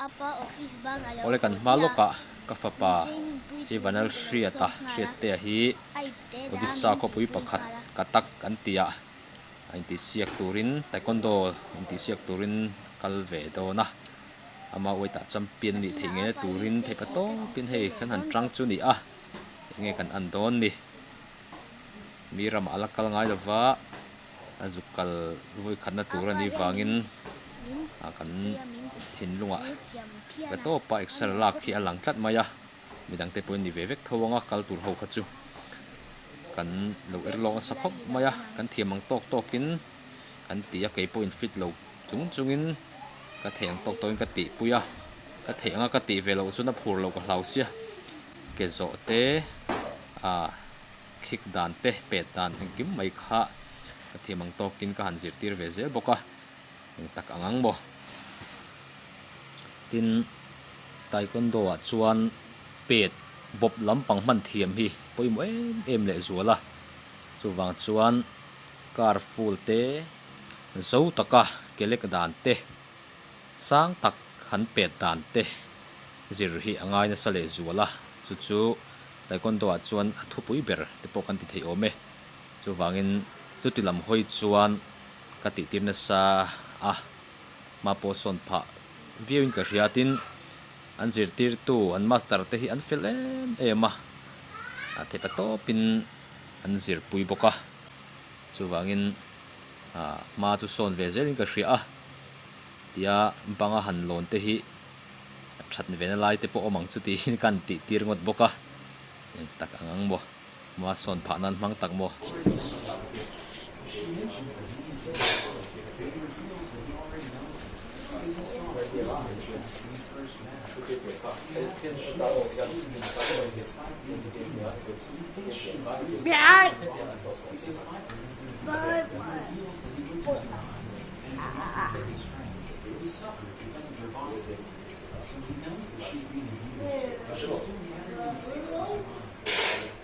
Awle kan hma lawkah ka fapa Sivanal Hriata Hriattea hi Odisha khawpui pakhat Katak an tih ah a intihsiak turin Taekwondo intihsiak turin kal ve dawn a, ama weight ah champion a nih theih ngei na turin theih patawpin hei kan han tang chu a ni a, enge kan en dawn ni. Mi ramah a la kal ngai lova a zuk kal vawi khatna tur a nih vangin ah kan thinlungah ka tawpa exer lak hi a lang tlat mai a, midang te pawhin ni ve vek tho ang a kal tur ho kha chu kan lo er lawk nasa khawp mai a, kan thiam ang tawk tawkin kan ti a keipawhin fit lo chung chungin ka theih ang tawk tawkin ka tihpui a, ka theih anga ka tih ve loh chuan a phur loh ka hlau sia ke zawh te ah. Khik dan te, pet dan engkim mai kha ka thiam ang tawkin ka han zirtir ve zel bawk a, eng tak ang ang maw? Tin, Taekwondo ah chuan pet bawp lampang hman thiam hi pawimawh em em leh zual a, chuvang chuan car full te, zo taka kelek dan te, sang tak han pet dan te zir hi a ngai nasa leh zual a, chu chu Taekwondo ah chuan a thupui ber te pawh kan ti thei awm e. Chuvangin chuti lam hawi chuan ka tihtir nasa a, hma pawh sawn phah viauin ka hria tin an zirtirtu an master te hi an fel em em a, a thepa tawpin an zirpui bawk a, chuvangin hma chu sawn ve zelin ka hria a, tia banga han lawn te hi A that vena lai te pawh awm ang chu tiin ka han tih tir ngawt bawk a, eng tak ang ang maw? Hma sawn phah nan hmang tak maw? So he knows that she's being abused, but she's doing everything it takes to survive.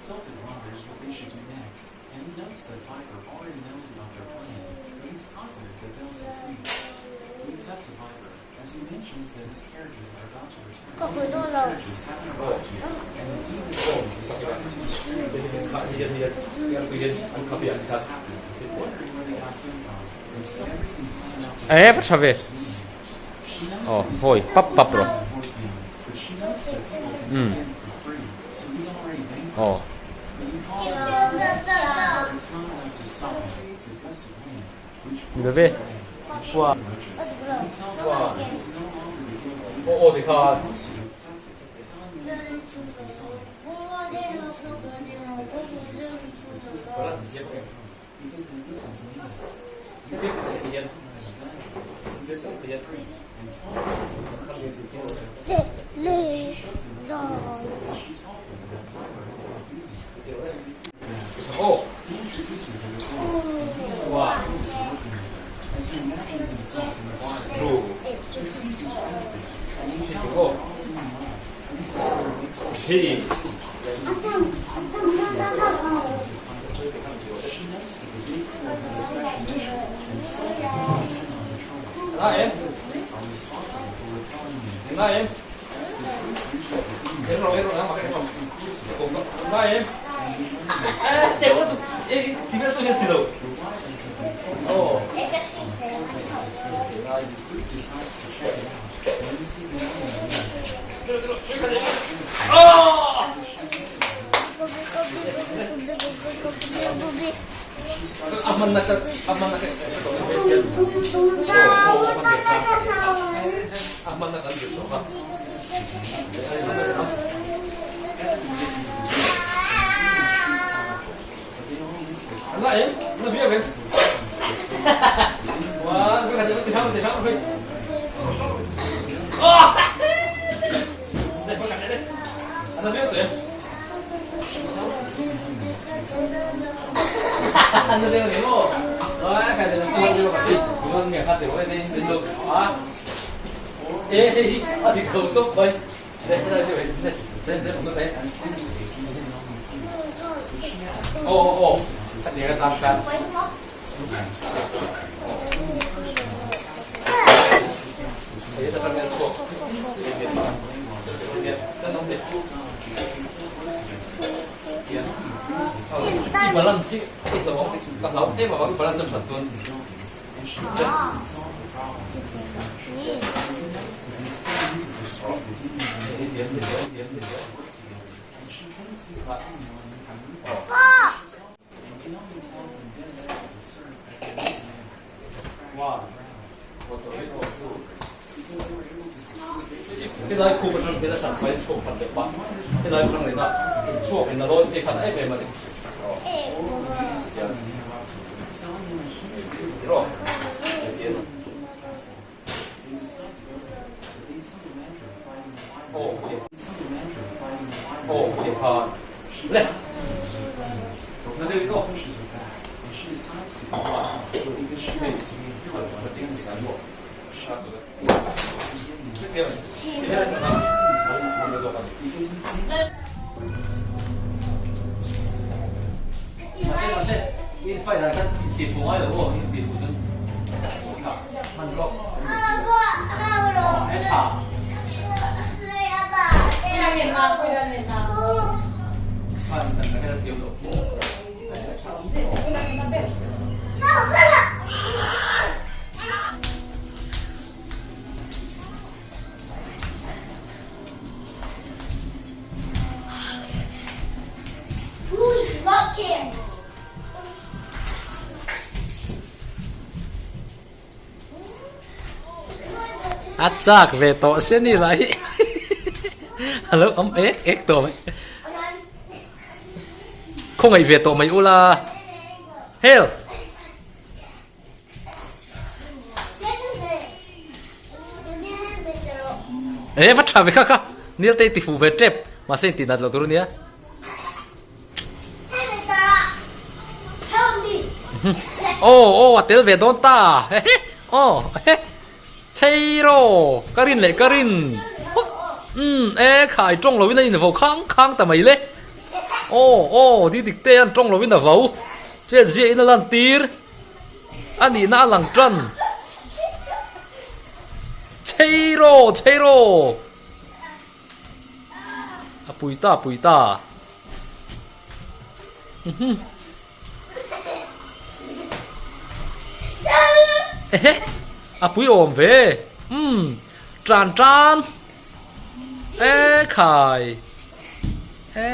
Sylphid wonders what they should do next, and he notes that Viper already knows about their plan, but he's confident that they'll succeed. We cut to Viper as he mentions that his carriages are about to return. His carriages haven't arrived yet, and the demon king is starting to distribute the Wondering where they got him from, and everything planned out Eh, va tha ve. Aw hawi pap pap rawh. Umm. Aw. Ni lo ve. Wa. Wa. Aw aw tikhan. Helai khum atang hian a sanfai chhuak khat leh pah helai atang lehna inchhuak in a lawn phei khat em em a ni. A chak ve tawh sia ni lah hi a lo awm ek ek tawh mai khawngaih ve tawh mai ula hel. E va tha ve kha kha nil te ti fu ve tep mahse in ti nat lo tur ania. Oh oh a tel ve dawn ta oh chei ro ka rin leh ka rin um e khai tawng lo in a in vo khang khang ta mai le oh oh di dik te an tawng lo in a vo chet zia in a lan tir a nihna a lang tan chei ro chei ro a pui ta pui ta ehe a pui awm ve umm tan tan e khai e.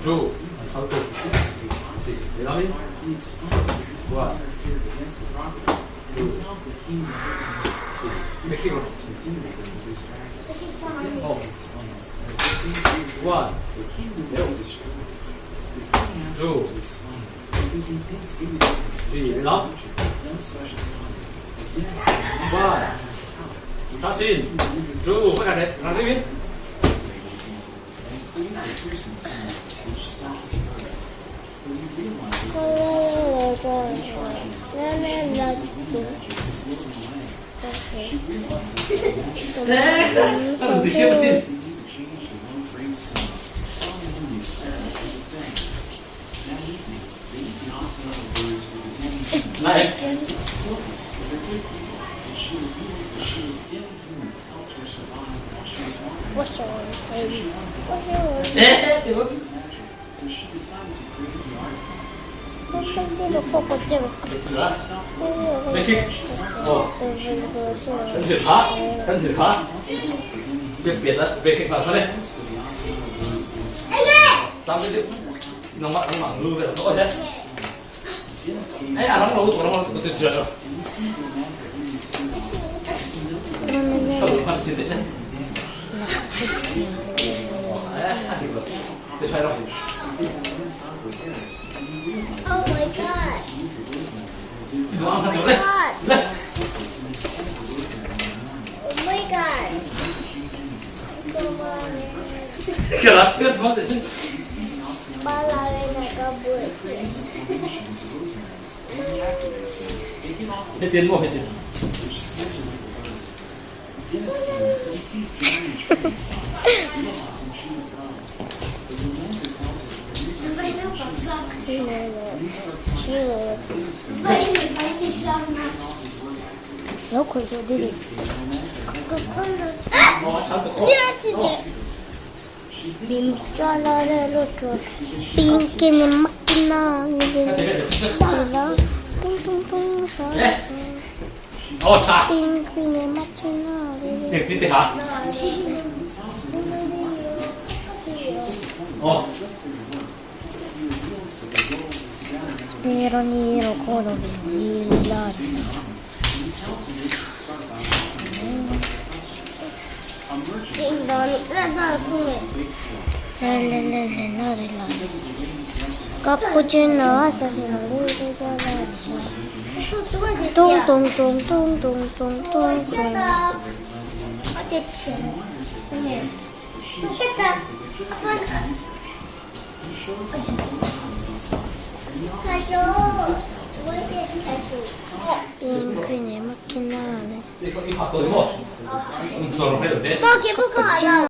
Two, chho tu. Three, lehlam in. One, two, three, back kick rawh. Aw. One, leuh. Two, three, lehlam. One, tha sin. Two, hmai khat leh rang deuh in.